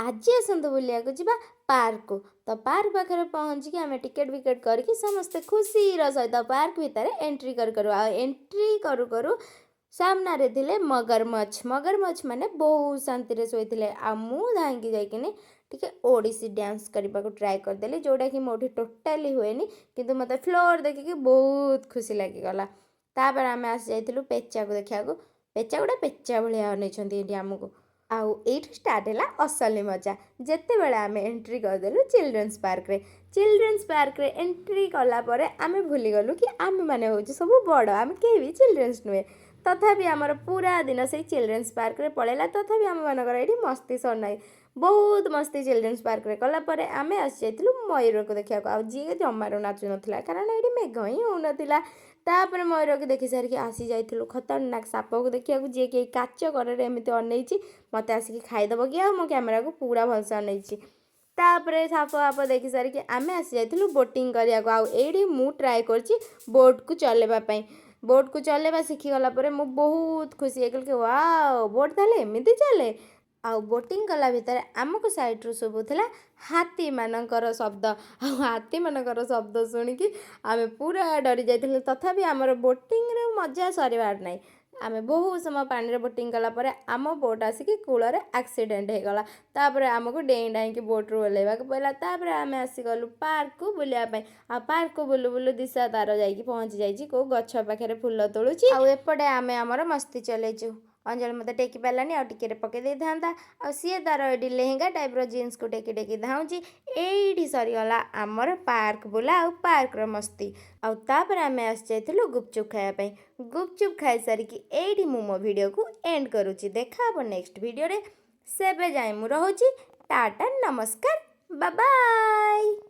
ଆଜି ଆସନ୍ତୁ ବୁଲିବାକୁ ଯିବା ପାର୍କକୁ। ତ ପାର୍କ ପାଖରେ ପହଞ୍ଚିକି ଆମେ ଟିକେଟ୍ ଫିକେଟ୍ କରିକି ସମସ୍ତେ ଖୁସିର ସହିତ ପାର୍କ ଭିତରେ ଏଣ୍ଟ୍ରି କରୁ କରୁ, ଆଉ ଏଣ୍ଟ୍ରି କରୁ କରୁ ସାମ୍ନାରେ ଥିଲେ ମଗରମଚ୍ଛ। ମଗରମଚ୍ଛ ମାନେ ବହୁତ ଶାନ୍ତିରେ ଶୋଇଥିଲେ। ଆଉ ମୁଁ ଧାଇଁକି ଯାଇକିନି ଟିକେ ଓଡ଼ିଶୀ ଡ୍ୟାନ୍ସ କରିବାକୁ ଟ୍ରାଏ କରିଦେଲି, ଯେଉଁଟାକି ମୋଠି ଟୋଟାଲି ହୁଏନି, କିନ୍ତୁ ମୋତେ ଫ୍ଲୋର୍ ଦେଖିକି ବହୁତ ଖୁସି ଲାଗିଗଲା। ତାପରେ ଆମେ ଆସି ଯାଇଥିଲୁ ପେଚାକୁ ଦେଖିବାକୁ। ପେଚା ଗୁଡ଼ା ପେଚା ଭଳିଆ ଅନେଇଛନ୍ତି ଏଇଠି ଆମକୁ। ଆଉ ଏଇଠୁ ଷ୍ଟାର୍ଟ ହେଲା ଅସଲି ମଜା, ଯେତେବେଳେ ଆମେ ଏଣ୍ଟ୍ରି କରିଦେଲୁ ଚିଲଡ୍ରେନ୍ସ ପାର୍କରେ। ଚିଲଡ୍ରେନ୍ସ ପାର୍କରେ ଏଣ୍ଟ୍ରି କଲା ପରେ ଆମେ ଭୁଲିଗଲୁ କି ଆମେମାନେ ହେଉଛୁ ସବୁ ବଡ଼, ଆମେ କେହି ବି ଚିଲଡ୍ରେନ୍ସ ନୁହେଁ। ତଥାପି ଆମର ପୁରା ଦିନ ସେଇ ଚିଲଡ୍ରେନ୍ସ ପାର୍କରେ ପଳେଇଲା। ତଥାପି ଆମମାନଙ୍କର ଏଇଠି ମସ୍ତି ସରୁନାହିଁ। ବହୁତ ମସ୍ତି ଚିଲଡ୍ରେନ୍ସ ପାର୍କରେ କଲା ପରେ ଆମେ ଆସିଯାଇଥିଲୁ ମୟୂରକୁ ଦେଖିବାକୁ, ଆଉ ଯିଏ ଜମାରୁ ନାଚୁନଥିଲା, କାରଣ ଏଇଠି ମେଘ ହିଁ ହେଉନଥିଲା। ତାପରେ ମୟୂରକୁ ଦେଖି ସାରିକି ଆସି ଯାଇଥିଲୁ ଖତରନାକ ସାପକୁ ଦେଖିବାକୁ, ଯିଏକି ଏଇ କାଚ କରରେ ଏମିତି ଅନେଇଛି, ମୋତେ ଆସିକି ଖାଇଦେବ କି। ଆଉ ମୋ କ୍ୟାମେରାକୁ ପୁରା ଭଲସେ ଅନେଇଛି। ତାପରେ ସାପ ଫାପ ଦେଖି ସାରିକି ଆମେ ଆସି ଯାଇଥିଲୁ ବୋଟିଂ କରିବାକୁ। ଆଉ ଏଇଠି ମୁଁ ଟ୍ରାଏ କରିଛି ବୋଟ୍କୁ ଚଲେଇବା ପାଇଁ। ବୋଟ୍କୁ ଚଲେଇବା ଶିଖିଗଲା ପରେ ମୁଁ ବହୁତ ଖୁସି ହେଇଗଲି କି ୱାଓ, ବୋଟ୍ ତାହେଲେ ଏମିତି ଚାଲେ। ଆଉ ବୋଟିଂ କଲା ଭିତରେ ଆମକୁ ସାଇଡ଼ରୁ ଶୁଭୁଥିଲା ହାତୀମାନଙ୍କର ଶବ୍ଦ। ଆଉ ହାତୀମାନଙ୍କର ଶବ୍ଦ ଶୁଣିକି ଆମେ ପୁରା ଡରି ଯାଇଥିଲୁ। ତଥାପି ଆମର ବୋଟିଂରେ ମଜା ସରିବାର ନାହିଁ। ଆମେ ବହୁତ ସମୟ ପାଣିରେ ବୋଟିଂ କଲା ପରେ ଆମ ବୋଟ୍ ଆସିକି କୂଳରେ ଆକ୍ସିଡେଣ୍ଟ ହେଇଗଲା। ତାପରେ ଆମକୁ ଡେଇଁ ଡାଇଁକି ବୋଟ୍ରୁ ଓହ୍ଲେଇବାକୁ ପଡ଼ିଲା। ତାପରେ ଆମେ ଆସିଗଲୁ ପାର୍କକୁ ବୁଲିବା ପାଇଁ। ଆଉ ପାର୍କକୁ ବୁଲୁ ବୁଲୁ ଦିଶା ତାର ଯାଇକି ପହଞ୍ଚି ଯାଇଛି କେଉଁ ଗଛ ପାଖରେ ଫୁଲ ତୋଳୁଛି, ଆଉ ଏପଟେ ଆମେ ଆମର ମସ୍ତି ଚଲେଇଛୁ। ଅଞ୍ଜଳି ମୋତେ ଟେକି ପାରିଲାନି, ଆଉ ଟିକେରେ ପକେଇ ଦେଇଥାନ୍ତା। ଆଉ ସିଏ ତାର ଏଇଠି ଲେହେଙ୍ଗା ଟାଇପ୍ର ଜିନ୍ସକୁ ଟେକି ଟେକି ଧାଉଁଛି। ଏଇଠି ସରିଗଲା ଆମର ପାର୍କ ବୁଲା ଆଉ ପାର୍କର ମସ୍ତି। ଆଉ ତାପରେ ଆମେ ଆସିଯାଇଥିଲୁ ଗୁପଚୁପ୍ ଖାଇବା ପାଇଁ। ଗୁପଚୁପ୍ ଖାଇସାରିକି ଏଇଠି ମୁଁ ମୋ ଭିଡ଼ିଓକୁ ଏଣ୍ଡ କରୁଛି। ଦେଖା ହେବ ନେକ୍ସଟ ଭିଡ଼ିଓରେ। ସେବେ ଯାଏଁ ମୁଁ ରହୁଛି। ଟାଟା, ନମସ୍କାର, ବାବାଇ।